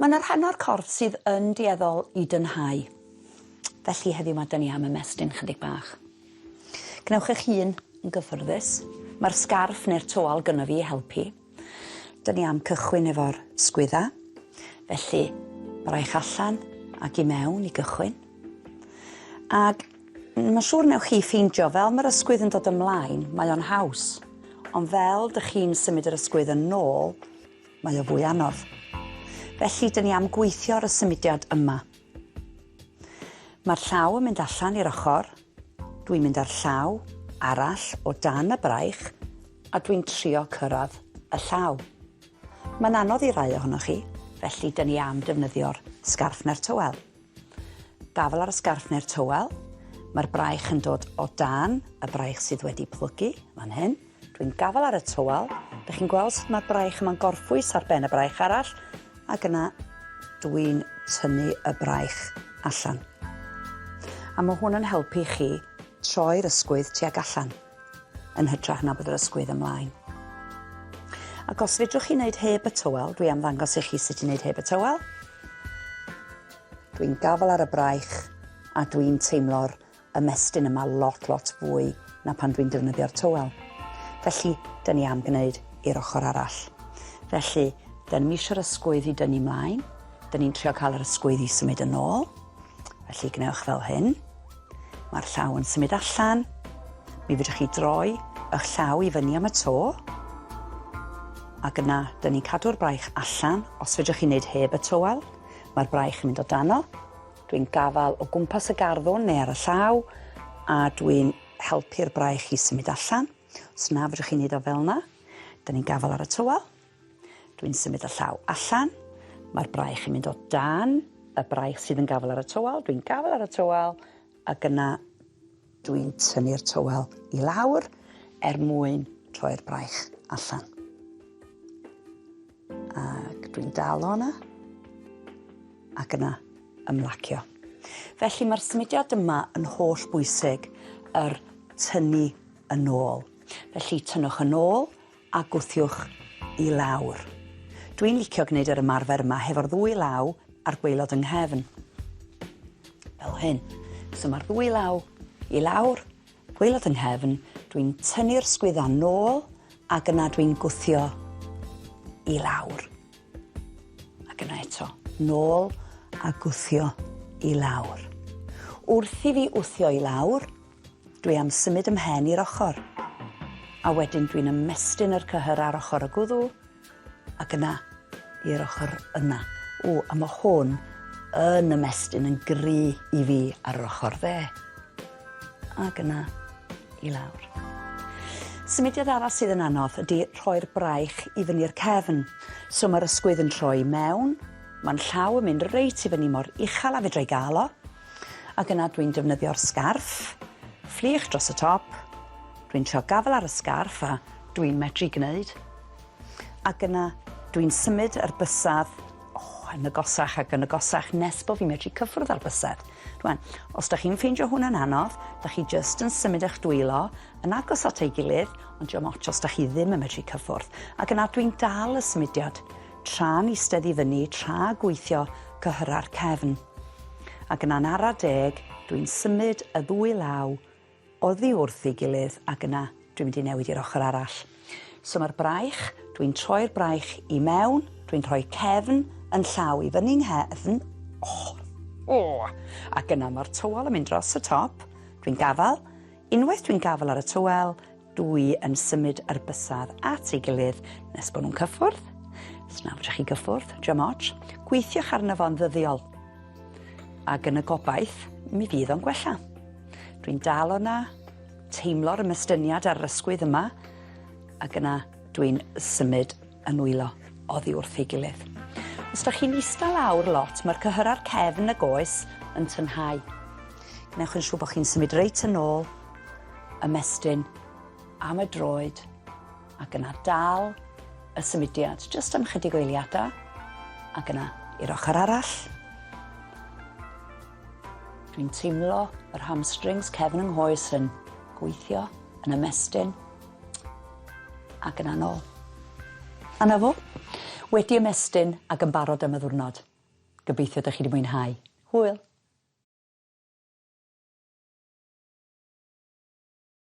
Mae yna rhan o'r corff sydd yn dueddol i dynhau. Felly heddiw 'ma 'dyn ni am ymestyn chydig bach. Gwnewch eich hun yn gyffyrddus. Mae'r sgarff neu'r tywal gynno fi i helpu. Dyn ni am cychwyn efo'r sgwydda. Felly, braich allan ac i mewn i gychwyn. Ac mae'n siŵr newch chi ffeindio, fel mae'r ysgwydd yn dod ymlaen, mae o'n haws. Ond fel dych chi'n symud yr ysgwydd yn ôl, mae o fwy anodd. Felly, dyn ni am gweithio ar y symudiad yma. Mae'r llaw yn mynd allan i'r ochr. Dwi'n mynd â'r llaw arall o dan y braich a dwi'n trio cyrraedd y llaw. Mae'n anodd i rai ohonoch chi, felly dyn ni am defnyddio'r sgarff neu'r tywel. Gafel ar y sgarff neu'r tywel, mae'r braich yn dod o dan y braich sydd wedi plygu, fan hyn. Dwi'n gafel ar y tywel, dych chi'n gweld sut mae'r braich yma'n gorffwys ar ben y braich arall, ac yna dwi'n tynnu y braich allan. A mae hwn yn helpu chi troi'r ysgwydd tuag allan, yn hytrach na bod yr ysgwydd ymlaen. Ac os fedrwch chi wneud heb y tywel, dwi am ddangos i chi sut i wneud heb y tywel. Dwi'n gafel ar y braich a dwi'n teimlo'r ymestyn yma lot, lot fwy na pan dwi'n defnyddio'r tywel. Felly, dyn ni am gwneud i'r ochr arall. Felly, dyn ni eisiau'r ysgwydd i dynnu mlaen. Dyn ni'n trio cael yr ysgwydd i symud yn ôl. Felly, gwnewch fel hyn. Mae'r llaw yn symud allan. Mi fedrwch chi droi eich llaw i fyny am y to. Ac yna, dyn ni'n cadw'r braich allan. Os fedrwch chi wneud heb y tywel, mae'r braich yn mynd o dano. Dwi'n gafael o gwmpas y garddwn neu ar y llaw a dwi'n helpu'r braich i symud allan. Os na fedrwch chi wneud o fel yna, dyn ni'n gafael ar y tywel. Dwi'n symud y llaw allan. Mae'r braich yn mynd o dan y braich sydd yn gafael ar y tywel. Dwi'n gafael ar y tywel ac yna dwi'n tynnu'r tywel i lawr er mwyn troi'r braich allan. Ac dwi'n dal o yna. Ac yna ymlacio. Felly mae'r symudiad yma yn holl bwysig, yr tynnu yn ôl. Felly tynnwch yn ôl a gwthiwch i lawr. Dwi'n licio gwneud yr ymarfer yma hefo'r ddwy law a'r gwaelod yng nghefn. Fel hyn. So mae'r ddwy law i lawr, gwaelod yng nghefn, dwi'n tynnu'r sgwydda nôl ac yna dwi'n gwthio i lawr. Ac yna eto, nôl a gwthio i lawr. Wrth i fi wthio i lawr, dwi am symud 'y mhen i'r ochr. A wedyn dwi'n ymestyn yr cyhyr ar ochr y gwddw, ac yna i'r ochr yna. O, a mae hwn yn ymestyn yn gry i fi ar yr ochr dde. Ac yna i lawr. Symudiad arall sydd yn anodd ydy rhoi'r braich i fyny'r cefn. So mae'r ysgwydd yn troi mewn, mae'n llaw yn mynd reit i fyny mor uchel a fedra i gael o. Ac yna dwi'n defnyddio'r sgarff, fflych dros y top, dwi'n trio gafel ar y sgarff a dwi'n medru gwneud. Ac yna dwi'n symud yr bysedd oh, yn agosach ac yn agosach nes bod fi'n medru cyffwrdd â'r bysedd. Rwan, os da chi'n ffeindio hwn yn anodd, da chi jyst yn symud eich dwylo yn agos at ei gilydd, ond diolch ots os da chi ddim yn medru cyffwrdd. Ac yna dwi'n dal y symudiad tra'n eistedd i fyny, tra gweithio cyhyra'r cefn. Ac yna'n ara deg, dwi'n symud y ddwy law oddi wrth ei gilydd ac yna dwi'n mynd i newid i'r ochr arall. So mae'r braich, dwi'n troi'r braich i mewn, dwi'n rhoi cefn yn llaw i fyny nghefn, oh, oh, ac yna mae'r tywel yn mynd dros y top, dwi'n gafael, unwaith dwi'n gafael ar y tywel, dwi yn symud yr bysedd at ei gilydd nes bod nhw'n cyffwrdd. Os na fedrwch chi gyffwrdd, diolch ots. Gweithiwch arno fo'n ddyddiol. Ac yn y gobaith, mi fydd o'n gwella. Dwi'n dal o'na, teimlo'r ymestyniad ar yr ysgwydd yma, ac yna dwi'n symud y nwylo oddi wrth ei gilydd. Os da chi'n ista lawr lot, mae'r cyhyrau'r cefn y goes yn tynhau. Gwnewch yn siŵr bod chi'n symud reit yn ôl, ymestyn am y droed, ac yna dal y symudiad jyst am chydig o eiliadau, ac yna i'r ochr arall. Dwi'n teimlo yr hamstrings cefn yng nghoes yn gweithio, yn ymestyn, ac yna nôl. A 'na fo. Wedi ymestyn ac yn barod am y ddiwrnod. Gobeithio 'dych chi 'di mwynhau. Hwyl!